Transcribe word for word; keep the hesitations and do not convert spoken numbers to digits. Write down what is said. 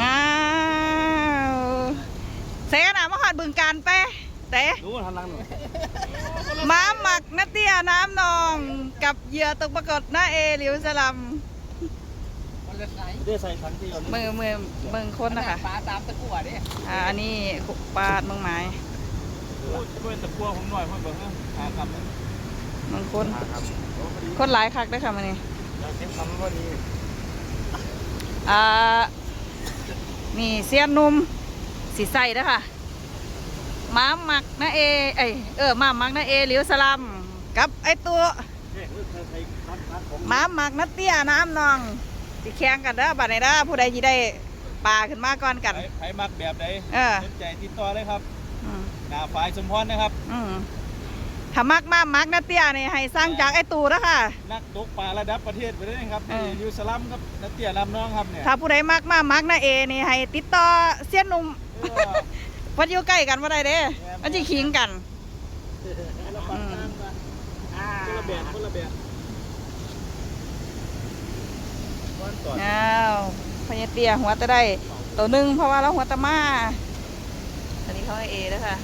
อ้าวเซนะมาหอดบึงการไปเต๋ รู้ทันหลังหน่อย มาหมักนาเตี้ยน้ำนองกับเหยื่อตกปรากฏนาเอหลิวสลัม เดี๋ยวใส่ถังที่ก่อน เมืองเมืองเมืองคนนะคะ ปลาตามตะกั่วดิ อ่าอันนี้ปาดเมืองไม้ โอ้ยเป็นตะกัวผมหน่อยเพื่อนบอกเออหากลับเลย เมืองคนคนหลายคักเด้อค่ะมื้อนี้ อยากเก็บคำว่าดี อ่านี่เซียนหนุ่มสีใส่เด้อค่ะมาหมักนาเอเอ้ยเออมาหมักนาเอหลิวสลัมกับไอ้ตัว เนี่ยใครใครพัดพัดของ มาหมักนาเตี้ยน้ำนองสิแข่งกันเด้อบัดนี้เด้อผู้ใดสิได้ปลาขึ้นมาก่อนกัน ใครใครมักแบบไหน เออ สนใจติดต่อเลยครับ อืม หน้าฝ่ายสมพรนะครับ อืมถ้ามักมาหมักนาเตี้ยนี่ให้สั่งจากไอ้ตู่เด้อค่ะ นักตกปลาระดับประเทศไปเลยนะครับ เออ ที่หลิวสลัมครับนาเตี้ยน้ำนองครับเนี่ย ถ้าผู้ใดมักมาหมักนาเอนี่ให้ติดต่อเซียนหนุ่ม เออ เพิ่นอยู่ใกล้กันบ่ได้เด้มันสิขิงกัน คนละแบบคนละแบบก้อนต่อ อ้าวพญาเตี้ยหัวตะได้ตัวหนึ่งเพราะว่าเราหัวตะมาอันนี้เขาให้เอแล้วค่ะ